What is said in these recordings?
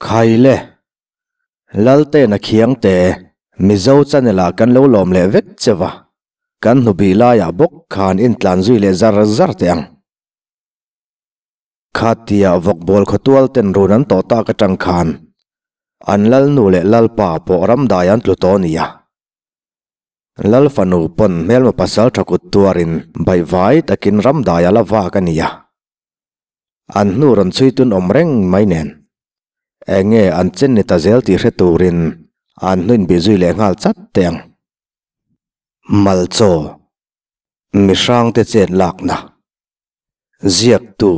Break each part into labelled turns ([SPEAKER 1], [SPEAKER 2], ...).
[SPEAKER 1] Khaile, Laltena Khiangte, Mizo channel ah kan lo lawm leh vek che va, kan hnubih laiah bawk khan intlan zui leh zar zar teh ang. Khatia vawkbawl khawtual ten run an tawh tak atang khan an lalnu leh lalpa pawh ramdai an tlu tawh nia. Lal fanu pawn hmelma pasal tha kut tuarin baihvai takin ramdai a la vak a nia. An hnu rawn chhui tun awm reng mai nen. Enge an chen ni ta zel tih hre turin an hnuin bih zui leh nghal chat teh ang. Malchaw, Mihrangte chet lakna. Ziaktu,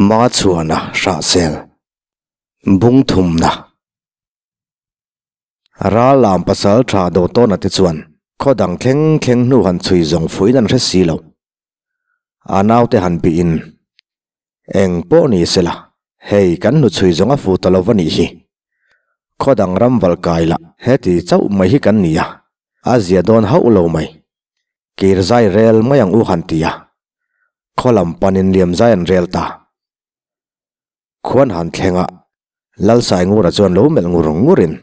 [SPEAKER 1] Machhuana Hrahsel, Bungthumna. Ral lam pasal tha do tawna te chuan khaw dang thleng thleng hnu han chhui zawng fuiin an hre si lo. A naute han bihin, Eng pawh ni sela, hei kan hnu chhui zawng a fu ta lo va nih hi. Khaw dang ram valh kai lah heti chauh mai hi kan ni a, a zia dawn hauh lo mai. Kir zai rel mai ang u han ti a, khaw lam panin liam zai an rel ta. Khuan han thleng a, Lalsaingura chuan lo melh ngur ngurin,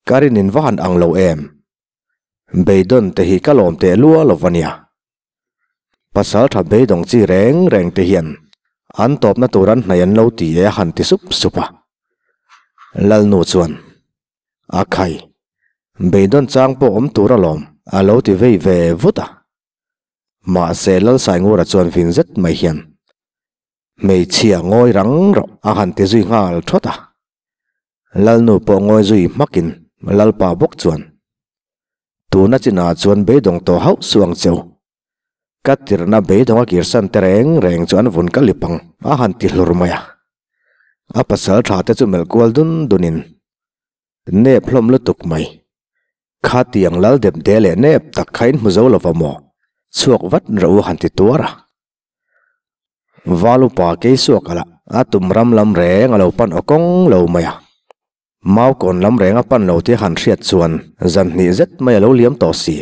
[SPEAKER 1] Ka rin in va han ang lo em? Beidawn te hi ka lawm teh lua lo va nia. Pasal tha beidawng chi reng reng te hian an tawpna tur an hnaih an lo ti e a han ti sup sup a. Lalnu chuan, A khai, beidawn chang pawh awm tur alawm, a lo ti vei ve vut a. Mahse Lalsaingura chuan vin zet mai hian, Hmeichhia ngawi rang rawh, a han ti zui nghal thawt a. Lalnu pawh ngawi zui hmakin Lalpa bawk chuan, Tuna chinah chuan beidawng tawh hauh suh ang cheu. Ka tirhna beidawng a kirsan te reng reng chu an vun ka lip ang, a han ti hlur mai a. A pasal tha te chu melh kual dun dunin, Nep hlawm lutuk mai. Khatiang lal dep de leh nep tak kha in hmu zo lova maw? Chhuak vat rawh u han ti tuar a. Val upa Keisuak a lah a tum ram lam reng a lo pan aw kawng lo mai a. Mau kawn lam reng a pan lo tih a han hriat chuan zan hnih zet mai a lo liam tawh si.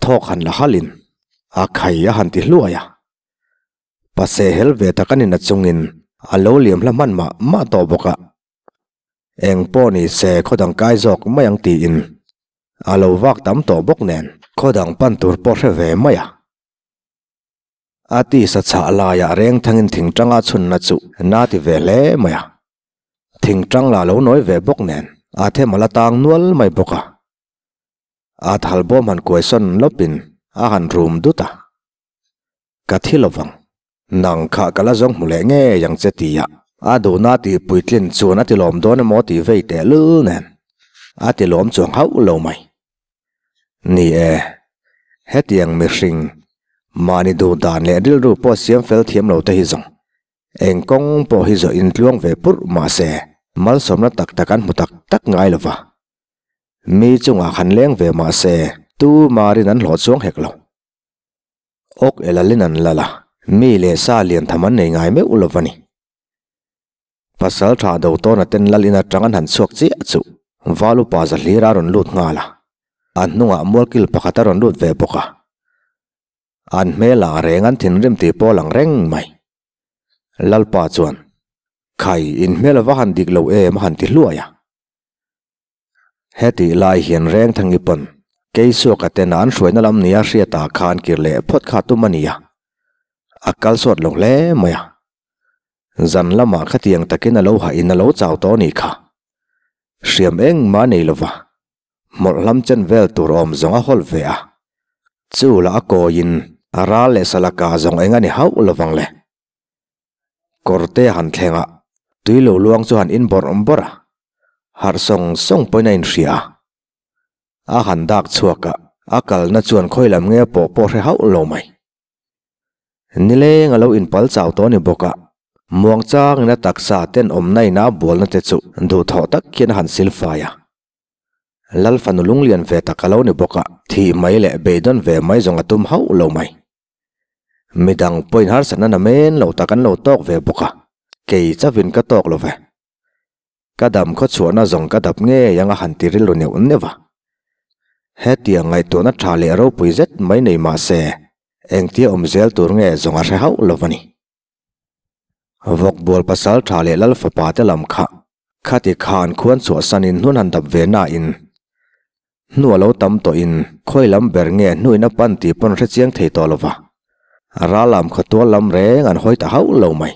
[SPEAKER 1] Thawk han la halin a khai a han ti hluai a. Pase hel ve tak a ni na chungin a lo liam hla hman mah mah tawh bawk a. Eng pawh ni se khaw dang kai zawk mai ang tiin a lo vak tam tawh bawk nen khaw dang pan tur pawh hre ve mai a. A tisa chhah laiah reng thangin thingtanga chhunna chu na ti ve hle mai a. Thingtang la lo nawi ve bawk nen a them a la tang nual mai bawk a. A thal bawm han kuai sawn lawpin a han rum dut a. Ka thi lovang, nang kha ka la zawng hmu leh ngei ang che tia a duhna tih puitlin chuan a ti lawm dawn emaw tih vei teh lul nen a ti lawm chuang hauh lo mai. Ni e, hetiang mihring, mahni duh dan leh rilru pawh siam fel thiam lo te hi zawng eng kawng pawh hi zawh intluang ve purh mahse malsawmna tak tak an hmu tak tak ngai lova. Mi chungah han leng ve mahse tu marin an hlawh chuang hek lo. Awk elalin an lal a, mi leh sa lian tham an nei ngai meuh lo va ni. Pasal tha do tawna ten lal in atang an han chhuak chiah chu Val upa za hlir a rawn lut nghal a, a hnungah mualkil pakhat a rawn lut ve bawk a. An hmelah reng an thinrim tih pawh a lang reng mai. Lalpa chuan, Khai, in hmel va han dik lo em a han ti hluai a. Hetih lai hian Rengthangi pawn Keisuaka tena an hruaina lam nia hriatah khan kir leh phawt kha tum a ni a, a kal sawt lo hle mai a. Zan lamah khatiang takin a lo hahin a lo chau tawh a nih kha. Hriam engmah a nei lova, hmawlh hlam chen vel tur awm zawng a hawl ve a. Chu lah a kawiin a ral leh salaka zawng eng a ni hauh lovang le. Kawrte han thleng a, tui lo luang chu han in bawrh bawrh a, harh sawng sawng pawhin a inhria a. A han dak chhuak a, a kalna chuan khawi lam nge pawh pawh hre hauh lo mai. Nileng a lo inpal chau tawh a ni bawk a, muang changin a taksa tenawmna ina a bualna te chu duhthawh tak hian a han silfai a. Lal fanu lunglian ve tak a lo ni bawk a, thih mai leh beidawn ve mai zawng a tum hauh lo mai. Midang pawhin harsatna na men lo tak an lo tawk ve bawk a, kei chauhin ka tawk lo ve. Ka dam khaw chhuahna zawng ka dap ngei ang a han ti rilru neuh neuh a. Hetiang ngaihtuahna tha leh ropui zet mai nei mah se, engtia awm zel tur nge zawng a hre hauh lo a ni. Vawkbual pasalṭha leh lal fapa te lam kha khati khan khuan chhuahsanin hnun han dap ve nain hnu a lo tam tawhin khawi lam ber nge hnuin a pan tih pawn hre chiang thei tawh lo va, ral lam khawtual lam reng an hawi ta hauh lo mai.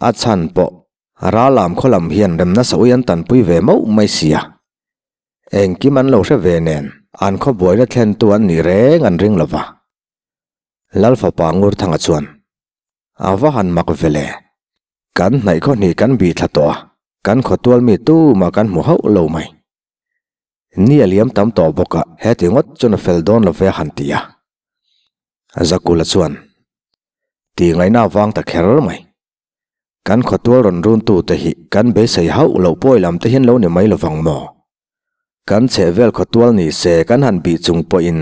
[SPEAKER 1] A chhan pawh ral lam khaw lam hian remna sawi an tanpui ve mauh mai sia. Engkim an lo hre ve nen an khaw buaina thlentu an nih reng an ring lo va. Lal fapa Ngurthanga chuan, A va han mak ve le. Kan hnaih khaw hnih kan bih thla tawh a, kan khawtual mi tumah kan hmu hauh lo mai. Ni a liam tam tawh bawk a, heti ngawt chuan a fel dawn lo ve a han ti a. Zakula chuan, Tih ngaihna a vang ta kher mai. Kan khawtual rawn runtute hi kan beisei hauh loh pawi lam te hian lo ni mai lovang maw? Kan chhehvel khawtual ni se kan han bih chung pawhin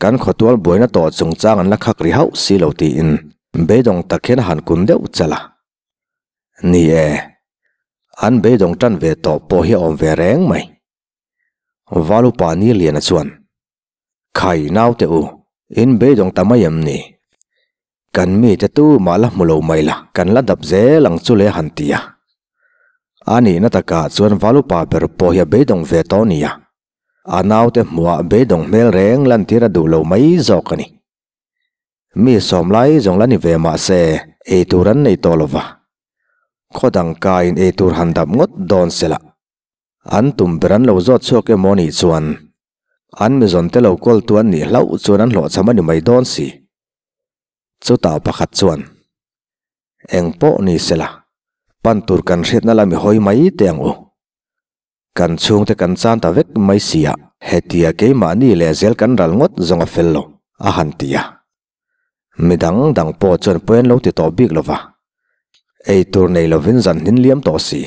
[SPEAKER 1] kan khawtual buaina tawh chungchang an la khak ri hauh si lo tiin beidawng tak hian a han kun deuh chalh a. Ni e, an beidawng tan ve tawh pawh hi a awm ve reng mai. Valupa Niliana chuan Khai naute u, in beidawng ta mai em ni? Kan mite tu mah la hmu lo mai la, kan la dap zel ang chu le han ti a. A nihna takah chuan Valupa ber pawh hi a beidawng ve tawh nia. A naute hmuhah beidawng hmel reng lantir a duh lo mai zawk a ni. Mi sawm lai zawng la ni ve mah se, ei tur an nei tawh lo va. Khaw dang kaiin ei tur han dap ngawt dawn se lah. An tum ber an lo zawt chhuak emaw nih chuan an mizawn te lo kawl tu an nih hlauh chuan an hlawhchham a ni mai dawn si. Chutah pakhat chuan, Eng pawh ni sela, pan tur kan hriatna la mi hawi mai teh ang u. Kan chhungte kan chan ta vek mai si a, hetia keimahni leh zel kan ral ngawt zawng a fel lo, a han ti a. Mi dang dang pawh chuan pawi an lo ti tawh bik lo va, ei tur nei lovin zan hnin liam tawh si.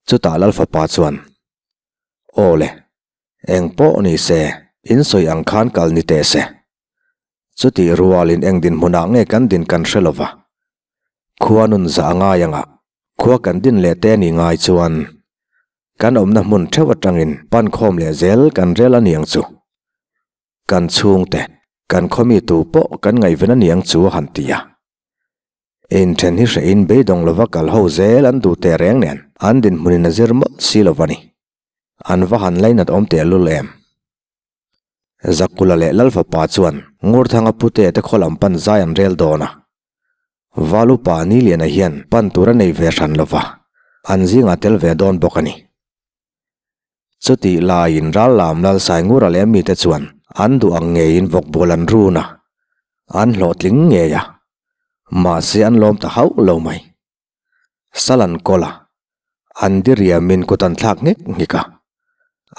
[SPEAKER 1] Chutah Lal fapa chuan, Aw le, eng pawh ni se, in sawi ang khan kal ni teh se. Chutih rualin eng dinhmunah nge kan din kan hre lo va, khua nun zah a ngai anga khua kan din leh te ni ngai chuan kan awmna hmun theuh atangin pan khawm leh zel kan rel a niang chu. Kan chhungte, kan khawmi tu pawh kan ngaihven a niang chu a han ti a. Inthen hi hrehin beidawng lova kal ho zel an duh teh reng nen an dinhmunin a zir mawlh si lo va ni. An va han lainat awm teh lul em. Zakula leh Lalfapa chuan Ngurthanga pute te khaw lam pan zai an rel dawn a. Valupa Niliana hian pan tur a nei ve hran lo va, an zingah tel ve dawn bawk a ni. Chutih laiin ral lam lal Saingura leh mite chuan an duh ang ngeiin vawkbual an run a, an hlawhtling ngei a, mahse an lawm ta hauh lo mai. Sal an kawl a, an diriamin kut an thlak nghek nghek a,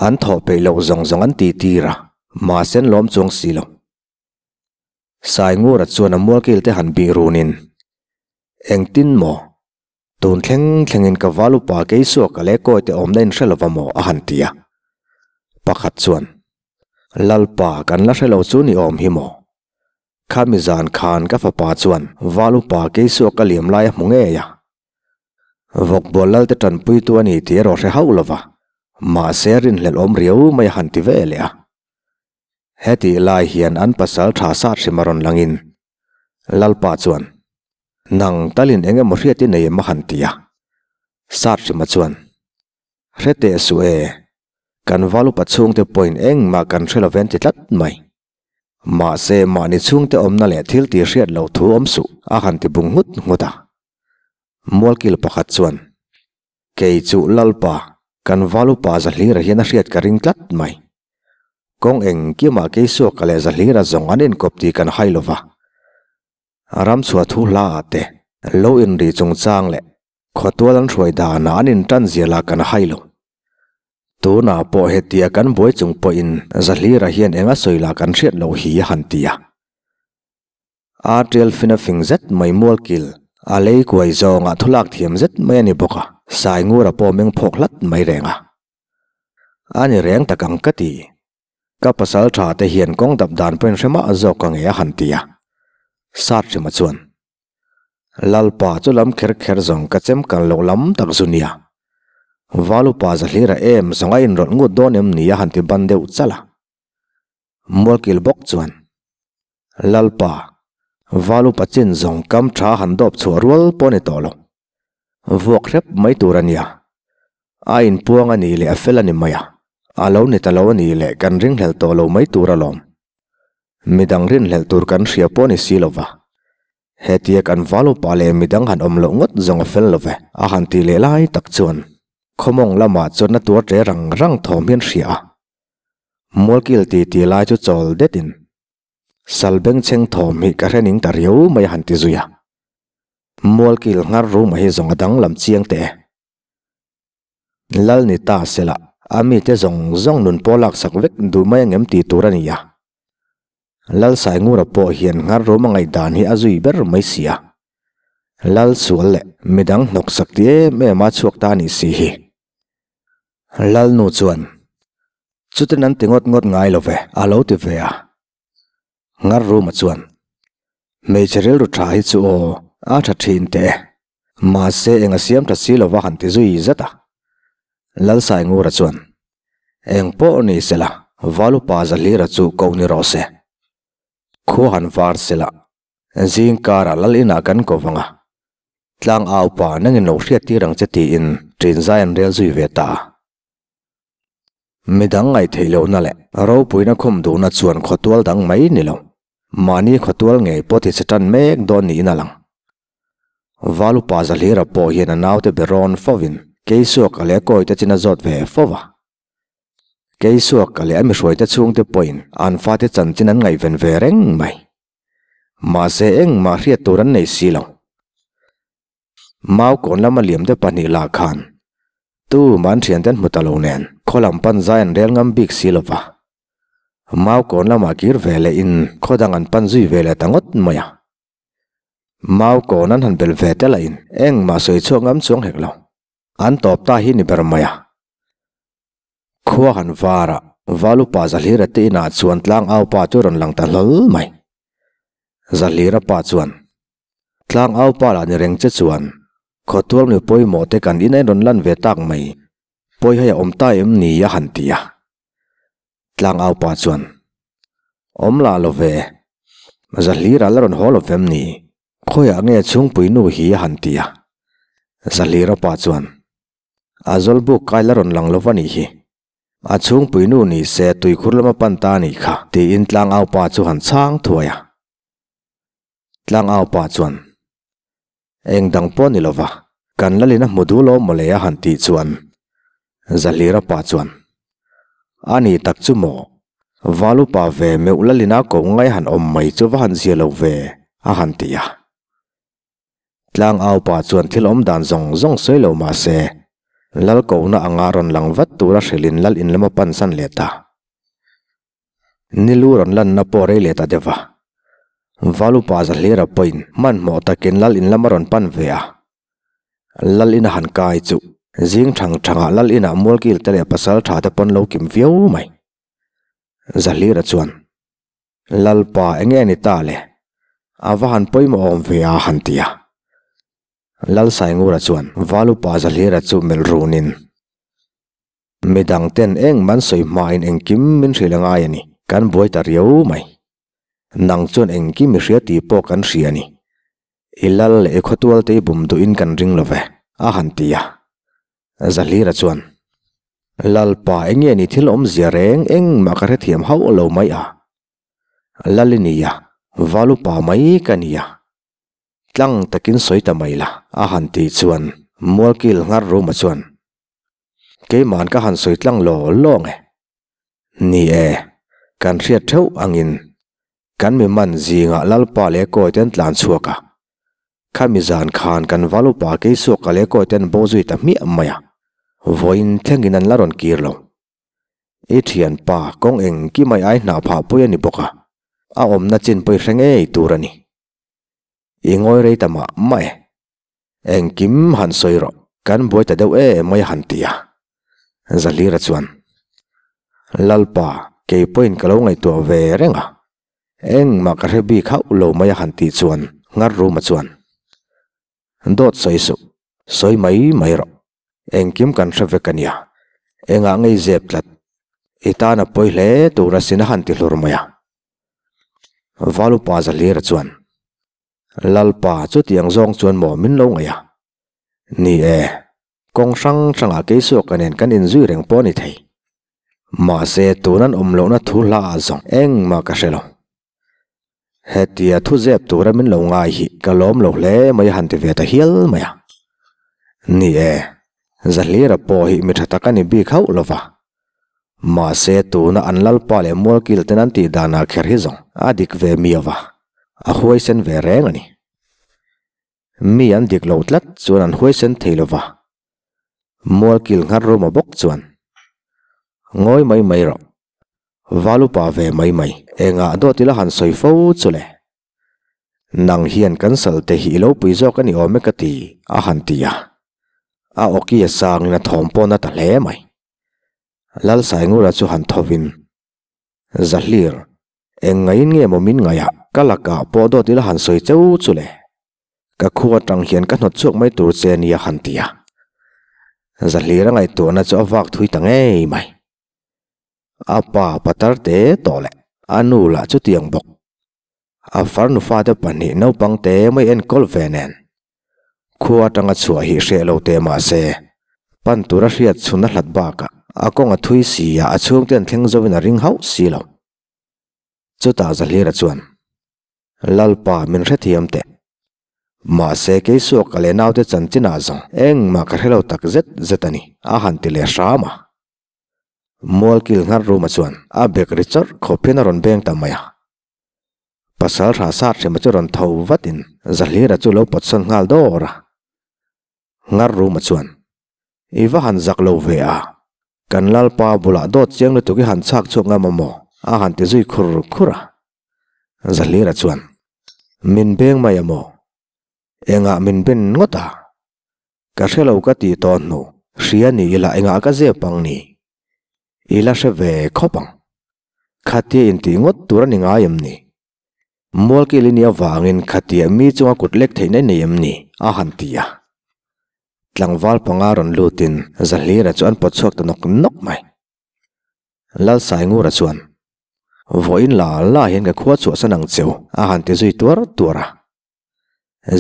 [SPEAKER 1] an thawh peih loh zawng zawng an tih tir a, mahse an lawm chuang si lo. Saingura chuan a mualkil te han bih runin, Engtin maw? Tun thleng thlengin ka val upa Keisuaka leh Kawite awmna in hre lova maw a han ti a. Pakhat chuan, Lalpa kan la hre lo chu ni awm hi maw? Khami zan khan ka fapa chuan val upa Keisuaka liam lai a hmu ngei a. Vawkbual Lalte tanpuitu a ni tih erawh hre hauh lova, mahse rinhlelh awm riau mai a han ti ve leh a. Hetih lai hian an pasal tha sat hrim a rawn langin Lalpa chuan, Nang talin eng emaw hriat i nei em a han ti a. Sat hrima chuan, Hre teh suh e, kan val upa chhungte pawhin engmah kan hre lo ven ti tlat mai. Mahse mahni chhungte awmna leh thil tih hriat loh thu awm suh a han ti bung nghut nghut a. Mualkil pakhat chuan, Kei chu Lalpa, kan val upa Zahlira hian a hriat ka ring tlat mai. Kawng engkimah Keisuaka leh Zahlira zawng an inkawp tih kan hai lo va. Ram chhuah thu hla ah te, lo inri chungchang leh khawtual an hruai danah an intan zia lah kan hai lo. Tunah pawh hetia kan buai chung pawhin Zahlira hian eng a sawi lah kan hriat loh hi a han ti a. A tial fin a fing zet mai mualkil, a lei kuai zawngah thulak thiam zet mai a ni bawk a, Saingura pawh meng phawk hlat mai reng a. A ni reng tak ang ka ti. Ka pasal tha te hian kawng dap dan pawhin hre mah zawk ka ngei a han ti a. Sathrima chuan, Lalpa chu lam kher kher zawng ka chem kal loh lam tak zu nia. Valupa Zahlira em zawng a inrawlh ngut dawn em ni a han ti ban deuh chalh a. Mualkil bawk chuan, Lalpa, Valupa chin zawng kam tha han dawp chhuah rual pawh a ni tawh lo. Vuak hrep mai tur a nia. A inpuang a nih leh a fel a ni mai a, a lo ni ta lo a nih leh kan ringhlelh tawh lo mai tur alawm. Midang rinhlelh tur kan hria pawh a ni si lo va. Hetia kan valupa leh midang han awm loh ngawt zawng a fel lo ve, a han tih leh lai tak chuan khawmawng lamah chuan a tuar ṭe rang rang thawm hian hria a. Mualkil ti ti lai chu chawl detin Sal bengchheng thawm hi ka hre ning ta riau mai a han ti zui a. Mualkil nghar ruma hi zawng a danglam chiang teh e. Lal ni ta sela, a mite zawng zawng nun pawh laksak vek duh mai angem tih tur a ni a. Lal Saingura pawh hian nghar rum a ngaihdan hi a zui ber mai si a. Lal sual leh midang hnawksak ti em em a chhuak ta a nih si hi. Lalnu chuan, Chutin an ti ngawt ngawt ngai lo ve, a lo ti ve a. Ngar Ruma chuan, Hmeichhe rilru tha hi chu aw, a tha thin teh e. Mahse eng a siam tha si lova han ti zui zet a. Lalsaingura chuan, Eng pawh ni sela, Valupa Zahlira chu koh ni rawh se. Khua han var sela, zing karah lal inah kan ko vang a. Tlang aupa nangin lo hriattir ang che tiin ṭinzai an rel zui ve ta a. Midang ngaihtheih lohna leh ropuina khum duhna chuan khawtual dang mai ni lo. Mahni khawtual ngei pawh ti che tan mek dawn niin a lang. Valupa Zahlira pawh hian a naute be rawn fovin Keisuaka leh Kawite chin a zawt ve fo va. Keisuaka leh a mihruaite chhungte pawhin an fate chanchin an ngaihven ve reng mai. Mahse engmah hriat tur an nei si lo. Mau kawn lama liamte pahnih lah khan tu man thiante an hmu ta lo nen khaw lam pan zai an rel ngam bik si lo va. Mau kawn lamah kir ve leh in khaw dang an pan zui ve leh ta ngawt mai a. Mau kawn an han bel ve te lah in engmah sawi chhuak ngam chuang hek lo. An tawp ta hi ni ber mai a. Khua han var a, Valupa Zahlira te inah chuan tlangau pa chu rawn lang ta hlawl mai. Zahlira pa chuan, Tlangau pa lah ni reng che chuan, Khawtual mi pawimawh te kan in a rawn lan ve tak mai, pawi hei a awm ta em ni a han ti a. Tlangau pa chuan, Awm lah lo ve, Zahlira la rawn haw lo vem ni, khawiah nge chhungpui nu hi a han ti a. Zahlira pa chuan, A zawlbuk kai la rawn lang lo va nih hi. A chhungpui nu ni se tuikhur lama pan ta a nih kha, tiin tlangau pa chu han chhang thuai a. Tlangau pa chuan, Eng dang pawh ni lova, kan lalin a hmu duh lo mawle a han tih chuan Zahlira pa chuan, A ni tak chu maw, Valupa ve meuh lalina ko ngai han awm mai chu va han zia lo ve, a han ti a. Tlangau pa chuan thil awm dan zawng zawng sawi lo mah se, Lal kohna anga rawn lang vat tura hrilhin Lal in lam a pansan leh ta. Nilu rawn lanna pawh rei leh ta deuh a. Valupa Zahlira pawhin hmanhmawh takin Lal in lam a rawn pan ve a. Lal ina han kai chu zing thang thangah Lal inah mualkil te leh pasal tha te pawn lo kim viau mai. Zahlira chuan. Lalpa enge ni ta le? A va han pawimawh awm ve a han ti a. Lalsaingura chuan Valupa Zahlira chu melh runin, Midang ten eng man sawi hmain engkim min hrilh a ngai a ni, kan buai ta riau mai. Nang chuan engkim i hria tih pawh kan hria a ni. I lal leh i khawtual te i bum duhin kan ring lo ve, a han ti a. Zahlira chuan, Lalpa enge ni thil awmzia reng engmah ka hrethiam hauh lo mai a. Lal i nia, Valupa mai ka nia. Tlang takin sawi ta mai la, a han tih chuan Mualkil nghar Ruma chuan, Keima'n ka han sawi tlang law law nge? Ni e, kan hriat theuh angin kan mi man zingah Lalpa leh Kawite an tlan chhuak a. Khami zan khan kan Valupa Keisuaka leh Kawite an bo zui ta hmiah mai a, vawiin thlengin an la rawn kir lo. I thianpa kawng engkim ai ai hnah phah pui a ni bawk a, a awmna chin pawh i hre ngei tur a ni. I ngawi rei ta mah mah e. Engkim han sawi rawh, kan buai ta deuh em mai a han ti a. Zahlira chuan, Lalpa, kei pawhin ka lo ngaihtuah ve reng a. Engmah ka hre bik hauh lo mai a han tih chuan Nghar Ruma chuan, Dawt sawi suh, sawi mai mai rawh. Engkim kan hre vek a nia. Engah ngei zep tlat. I tan a pawi hle tur asin a han ti hlur mai a. Valupa Zahlira chuan. Lalpa chutiang zawng chuan maw min lo ngaih a? Ni e, kawng hrang hrangah keisuaka nen kan inzui reng pawh a ni thei. Mahse tun an awm lohna thu hla ah zawng engmah ka hre lo. Hetia thu zep tura min lo ngai hi ka lawm lo hle mai a han ti ve ta hial mai a. Ni e, Zahlira pawh hi mi tha tak a ni bik hauh lo va. Mahse tuna an lalpa leh mualkil ten an tih danah kher hi zawng a dik ve miau va, a huaisen ve reng a ni. Mi an dik lo tlat chuan an huaisen thei lo va. Mualkil nghar ruma bawk chuan, Ngawi mai mai rawh. Valupa ve mai mai, engah dawt ila han sawi fo chu le? Nang hian kan salte hi i lo pui zawk a ni awm e ka ti, a han ti a. A awki a sangin a thawm pawn a ta hle mai. Lalsaingura chu han thovin, Zahlir, eng ngaiin nge maw min ngaih a, ka lakah pawh dawt ila han sawi cheu chu le? Ka khu atang hian ka hnawt chhuak mai tur che nia han ti a. Zahlir a ngaihtuahna chu a vak thui ta ngei mai. A pa patar te tawh leh a nu lah chutiang bawk. A farnu fate pahnih naupang te mai enkawl ve nen. Khua atanga chhuah hi hreh lo teh mah se, pan tura hriat chhun a hlat bakah a kawng a thui si a, a chhungte an thleng zoin a ring hauh si lo. Chutah Zahlira chuan, Lalpa min hrethiam teh. Mahse keisuak leh naute chanchinah zawng engmah ka hrelo tak zet zet a ni, a han ti leh hram a. Mualkil nghar ruma chuan a bek ri chawrh khawp hian a rawn beng ta mai a. Pasal hra sat hrema chu rawn tho vatin Zahlira chu lo pawtsawn nghal dawr a. Nghar ruma chuan, I va han zak lo ve a, kan Lalpa bulah dawt chiang lutuk i han chhak chhuak ngam a maw? a han ti zui khur khur a. Zahlira chuan, Min beng mai a maw? Engah min ben ngawt a? Ka hre lo ka tih tawh hnu, hria ni ila engah ka zep ang ni? I la hre ve khawp ang. Khatia intih ngawt tur a ni ngai em ni? Mualkil i nih avangin khatia mi chunga kut lek theihna i nei em ni? a han ti a. Tlangval panga rawn lutin Zahlira chu an pawt chhuak ta nawk nawk mai. Lalsaingura chuan, Vawiin la la hian ka khua chhuahsan ang cheu, a han ti zui tuar tuar a.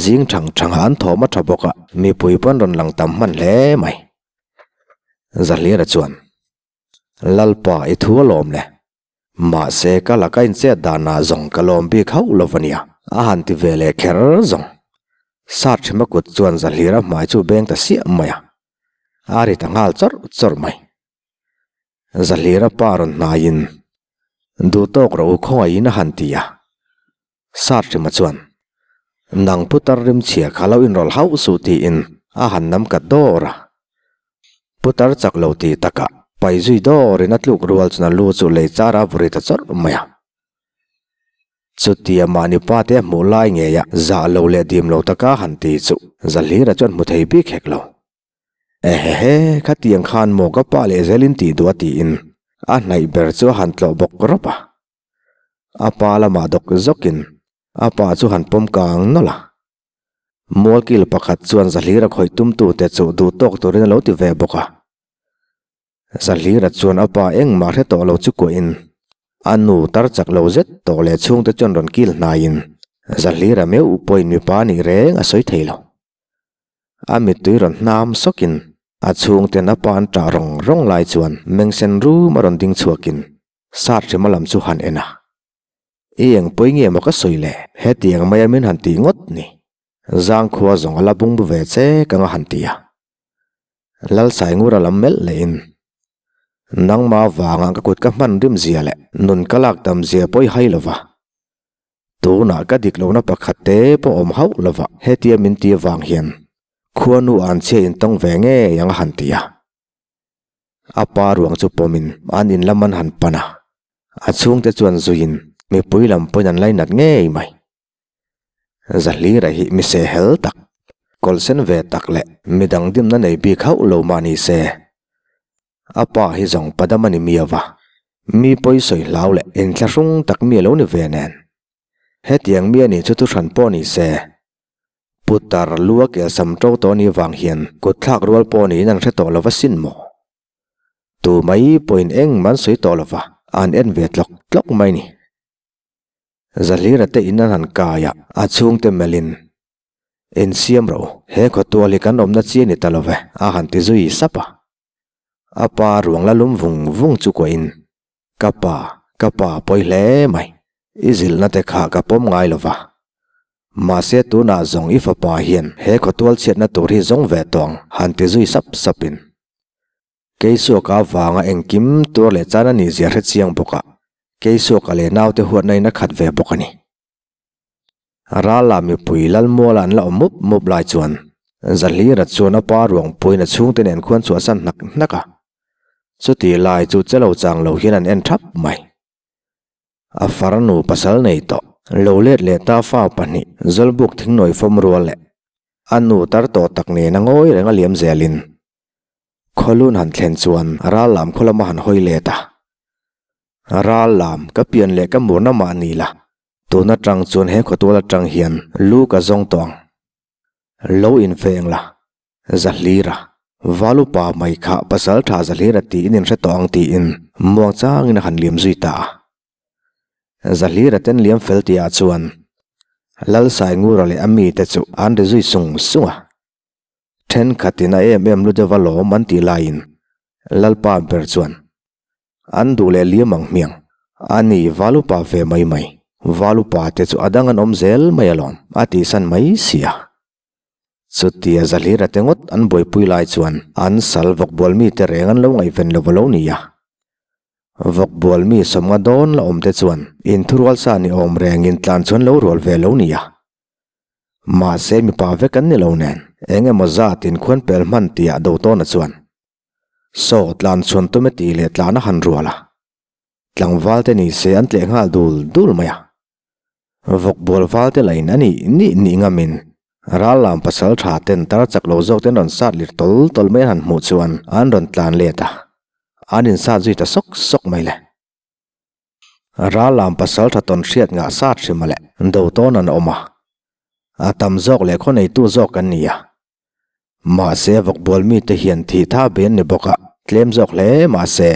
[SPEAKER 1] Zing thang thangah an thawm a tha bawk a, mipui pawn rawn lang tam hman hle mai. Zahlira chuan, Lalpa i thu a lawm le. Mahse ka laka inchet danah zawng ka lawm bik hauh lo va nia, a han ti ve leh kher zawng. Sathrima kut chuan Zahlira hmai chu beng ta siah mai a, a ri ta nghal chawrh chawrh mai. Zahlira pa rawn hnaiin, Duh tawk rawh u khawngaihin a han ti a. Sathrima chuan, Nang putar rimchhia kha lo inrawlh hauh suh tiin a han nam kat dawr a. Putar chak lo tih takah pai zui dawrin a tluk rual chuan a lu chu lei chara a vuri ta chawrh mai a. Chutia mahni pa te a hmuh lai ngeia zah lo leh dim lo taka han ti chu Zahlira chuan hmu thei bik hek lo. Ehehe, khatiang khan maw ka pa leh zelin tih duh a tiin a hnaih ber chu a han tlawh bawk rawp a. A pa lamah dawk zawkin a pa chu han pawm kang nawlh a. Mualkil pakhat chuan Zahlira khawih tumtute chu duh tawk turin a lo ti ve bawk a. Zahlira chuan a pa engmah hre tawh lo chu kuahin a nu tar chak lo zet tawh leh chhungte chuan rawn kil hnaiin Zahlira meuh pawhin mipa nih reng a sawi thei lo. A mittui rawn hnam sawkin a chhungten a pa an ṭah rawng rawng lai chuan mengsen rum a rawn ding chhuakin Sathrima lam chu han en a. I eng pawi nge maw ka sawi le? Hetiang maia min han tih ngawt ni. Zangkhua zawng a la bungbu ve che ka nga han ti a. Lalsaingura lam melh lehin, Nangma vangah ka kut ka hman rim zia leh nun ka lak tam zia pawh i hai lo va. Tunah ka dik lohna pakhat te pawh awm hauh lo va, hetia min ti avang hian khuanu an chhia intawng ve ngei ang a han ti a. A pa ruang chu pawmin an in lam an han pan a, a chhungte chuan zuiin mipui lam pawhin an lainat ngei mai. Zahlira hi mi sehhel tak, kawlhsen ve tak leh midang dimna nei bik hauh lo mah ni se, A pa hi zawng padam a ni miau va, mi pawi sawi hlau leh inthlahrung tak mi a lo ni ve nen. Hetiang mi a nih chu thuhran pawh ni se, putar lu a kel sam to tawh ni vang hian kut thlak rual pawh niin an hre tawh lo va sin maw? Tu mai pawhin engmah an sawi tawh lo va, an en ve tlawk tlawk mai ni. Zahlira te in an han kai a, a chhungte melhin, Insiam rawh u, he khawtual hi kan awmna chi a ni ta lo ve, a han ti zui sap a. A pa ruang la lum vung vung chu kuahin, Ka pa, ka pa pawi hle mai, i zilhna te kha ka pawm ngai lo va. Mahse tunah zawng i fapa hian he khawtual chhiatna tur hi zawng ve tawh ang, han ti zui sap sapin. Keisuaka vanga engkim tuar leh chan a nih zia hre chiang bawk a, Keisuaka leh naute huatna in a khat ve bawk a ni. Rala mipui Lalmuala an la awm mup mup lai chuan Zahlira chuan a pa ruangpuiin a chhungte nen khuan chhuahsan hnak hnak a. Chuti lai chu che lo chang lo hian an en thap mai. A farnu pasal nei tawh lo let leh ta fa pahnih Zawlbuk thingnawi fawm rual leh a nu tar tawh tak nen a ngawi reng a liam zelin Khawlun han thlen chuan ral lam khaw lama han hawi let a. Ral lam ka pian leh ka murna mah ni la, tun atang chuan he khawtual atang hian lu ka zawng tawh ang. Lo inveng la, Zahlira, Valupa mai kha pasal tha Zahlira tiin in hre tawh ang tiin muang changin a han liam zui ta a. Zahlira ten liam fel tihah chuan Lalsaingura leh a mite chu an ri zui sung sung a. Thenkhatin a em em lu deuh a lawm an tih laiin Lalpa ber chuan an duh leh liam ang hmiang. A ni, Valupa ve mai mai, Valupa te chu a dang an awm zel mai alawm a tihsan mai si a. Chutia Zahlira te ngawt an buaipui lai chuan an sal vawkbual mite reng an lo ngaihven lo va lo ni a. Vawkbual mi sawmnga dawn la awm te chuan inthurual sa ni awm rengin tlan chuan lo rual ve lo ni a. Mahse mipa vek an ni lo nen, eng emaw zat in khuan pel hman tihah Dotawna chuan Saw tlan chhuan tum e tih leh tlan a han rual a. Tlangval te ni se an tleh nghal dul dul mai a. Vawkbual val te lain a nih nih nih ngamin ral lam pasal tha ten tar chak lo zawk ten rawn sat lir tawl tawl mai an han hmuh chuan an rawn tlan let a. An insat zui ta sawk sawk mai le. Rallam pasal tha tawn hriat ngah sat hrim a leh do tawn an awm a, a tam zawk leh khaw neitu zawk an ni a. Mahse vawkbual mite hian thih tha be an ni bawk a, tlem zawk hle mahse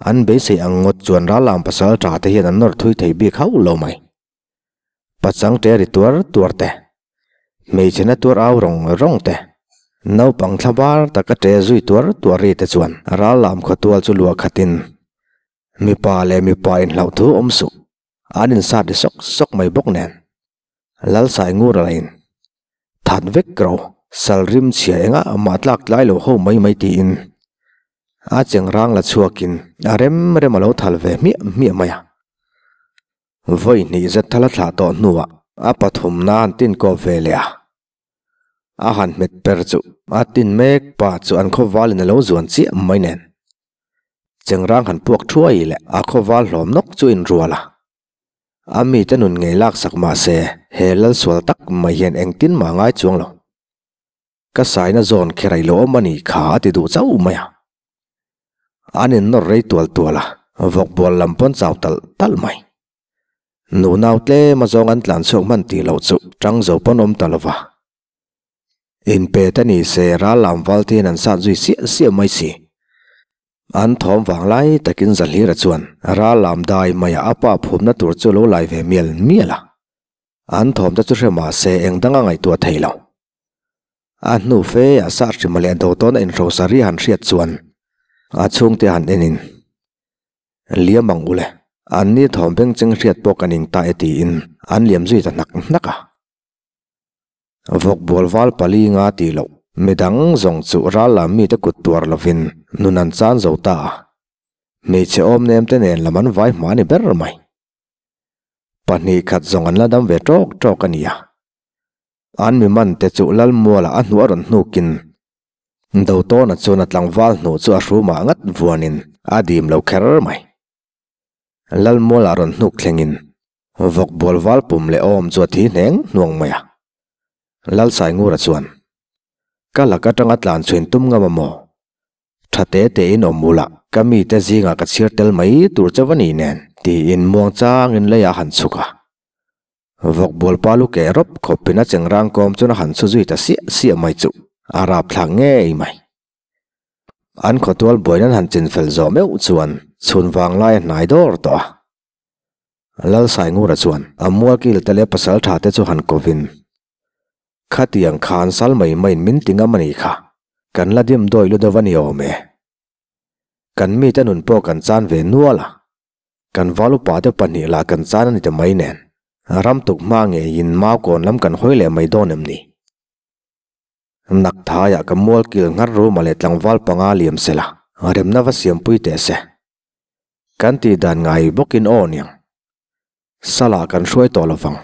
[SPEAKER 1] an beisei ang ngawt chuan rallam pasal tha te hian an nawr thui thei bik hauh lo mai. Pachang ṭe ri tuar tuar te, hmeichhe na tuar au rawng rawng te, naupang thla bar taka ṭe zui tuar tuar ri te chuan rallam khawtual chu luah khatin Mipa leh mipa inhlauh thu awm suh, an insat ri sawk sawk mai bawk nen. Lalsai ngur a lain, That vek ro, sal rim chhia enga mah tlak tlai lo ho mai mai tiin a cheng rang la chhuakin a rem rem a lo thal ve hmiah hmiah mai a. Vawi hnih zet thal a thlah tawh hnuah a pathumna an tin kawp ve leh a. A han hmet per chu a tin mek pa chu an khawvalin a lo zuan chiah mai nen. Chengrang han puak thuai leh a khawval hlawm nawk chu inrual a. A mite nun ngei laksak mah se he lalsual tak mai hian engtin mah ngai chuang lo. Ka saina zawn kher a ilo awm a nih kha a ti duh chauh mai a. An innawr rei tual tual a, vawkbual lam pawn chau talh talh mai. Nunau tlem a zawng an tlan chhuak hman tih loh chu tang zo pawn awm ta lova. Inpet a ni se ral lam val te hian an sat zui siah siah mai si. An thawm vang lai takin Zahlira chuan ral lam dai maiah a pa phumna tur chu lo lai ve mial mial a. An thawm te chu hre mah se eng dang a ngaihtuah thei lo. A hnu fe ah sat hrima leh do tawn a inhrosa ri han hriat chuan a chhungte han en in Liam ang ule, an ni thawm beng cheng hriat pawh ka ning ta e tiin an liam zui ta hnak hnak a. Vawk bual val pali nga tih loh, midang zawng chu ral lam mite kut tuar lovin nun an chan zo ta a. Hmeichhe awm nem te nen lam an vai hma ni ber mai. Pahnih khat zawng an la dam ve tawk tawk a nia. An mi man te chu Lalmuala a hnuah rawn hnukin Dotawna chuan a tlangval hnuh chu a hrumah ngat vuanin a dim lo kher mai. Lalmuala rawn hnuk thlengin vawk bual val pum leh awm chu a thi hneng hnuang mai a. Lalsaingura chuan, Ka lak atanga tlan chhuin tum ngam a maw? Tha te tein awm ula, ka mite zingah ka chhiar tel mai tur chauh a ni nen, tiin muang changin leiah a han chhuk a. Vawk bualpa lu keh rawp khawpin a chengrang kawm chuan a han chhu zui ta siah siah mai chu a rapthlak ngei mai. An khawtual buain an han chin fel zawh meuh chuan chhun vang lai a hnai dawr tawh a. Lalsaingura chuan a mualkil te leh pasaltha te chu han kovin, Khatiang khan sal mai maiin min ti ngam a nih kha, kan la dim dawi lu deuh a ni awm e. Kan mite nun pawh kan chan ve nual a, kan val upa te pahnih lah kan chan a ni ta mai nen, ram tuk hma ngeiin mau kawn lam kan hawi leh mai dawn em ni? Nakthaiah ka mualkil nghar ruma leh tlangval panga liam se la, remna va siampui teh se. Kan tih dan ngai bawkin aw niang. Salah kan hruai tawh lovang.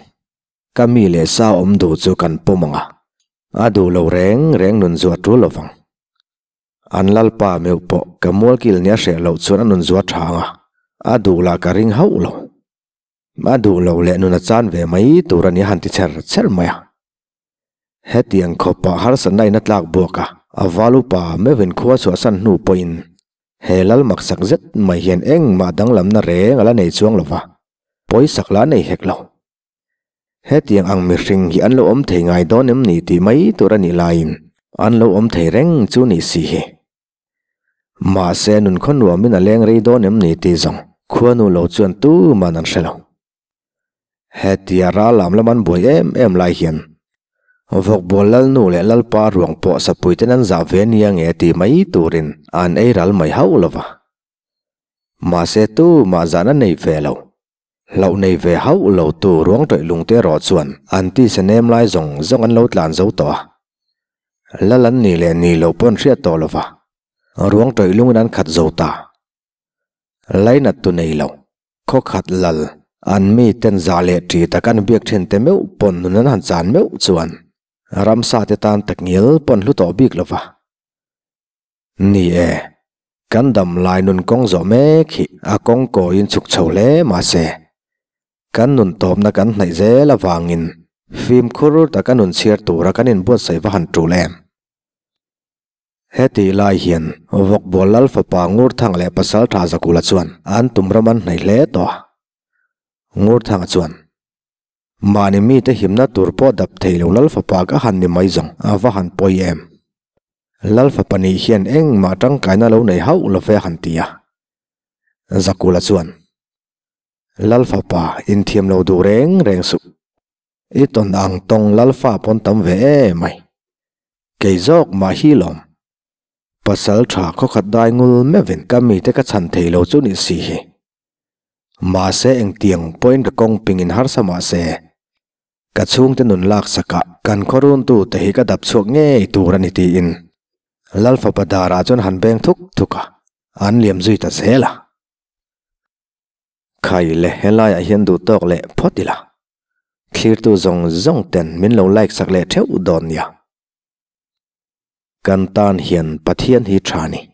[SPEAKER 1] Ka mi leh sa awm duh chu kan pawm ang a, a duh lo reng reng nun zuah tul lovang. An lalpa meuh pawh ka mualkil nia hreh loh chuan a nun zuah tha ang a, a duh lah ka ring hauh lo. A duh lo leh nun a chan ve mai tur a nia han ti chher chher mai a. Hetiang khawpah harsatna in a tlak buak a, a val upa meuhin khua chhuahsan hnu pawhin he lal maksak zet mai hian engmah danglamna reng a la nei chuang lo va, pawisak la nei hek lo. Hetiang ang mihring hi an lo awm thei ngai dawn em ni tih mai tur a nih laiin an lo awm thei reng chu ni si hi. Mahse nunkhaw nuamin a leng rei dawn em ni tih zawng khuanu lo chuan tuman an hre lo. Hetia ral lam lam an buai em em lai hian Vawkbual Lalnu leh Lalpa ruang pawh sapui ten an zah ve nia nge tih mai turin an ei ral mai hauh lo va. Mahse tumah zahna nei ve lo, hlauh nei ve hauh lo tu ruang tawih lungte erawh chuan an tisa nem lai zawng zawng an lo tlan zo tawh a. Lal an nih leh nih loh pawh an hriat tawh lo va, ruang tawih lungin an khat zo ta. Lainat tu nei lo. Khaw khat lal, an mi ten zah leh ṭi tak an biak ṭhin te meuh pawn nun an han chan meuh chuan ramsa te tan takngial pawn hlu tawh bik lo va. Ni e, kan dam lai nun kawng zawh mek hi a kawng kawiin chhuk chho hle mahse, kan nun tawpna kan hnaih zel avangin fimkhur taka nun chhiar tura kan inbuatsaih va han ṭul em? Hetih lai hian Vawkbual Lal fapa Ngurthanga leh Pasaltha Zakula chuan an tum ram an hnaih hle tawh a. Ngurthanga chuan, Mahni mite himna tur pawh dap thei lo Lal fapa ka han ni mai zawng a va han pawi em? Lal fapa nih hian engmah tangkaina lo nei hauh lo ve a han ti a. Zakula chuan, Lal fapa inthiam lo duh reng reng suh. I tawn ang tawng lalfa pawn tam ve e mai. Kei zawk mah hi lawm. Pasal tha khawkhat dai ngul meuhin ka mite ka chhan thei lo chu ni si hi. Mahse engtiang pawhin ka kawng pingin harsa mahse ka chhungte nun lak sakah kan khawruntu te hi ka dap chhuak ngei tur a ni tiin Lalfapa darah chuan han beng thuk thuk a, an liam zui ta zel a. Khai le helaiah hian duh tawk leh phawt ila. Thlirtu zawng zawng ten min lo like sak leh theuh dawn nia. Kan tan hian Pathian hi tha ni.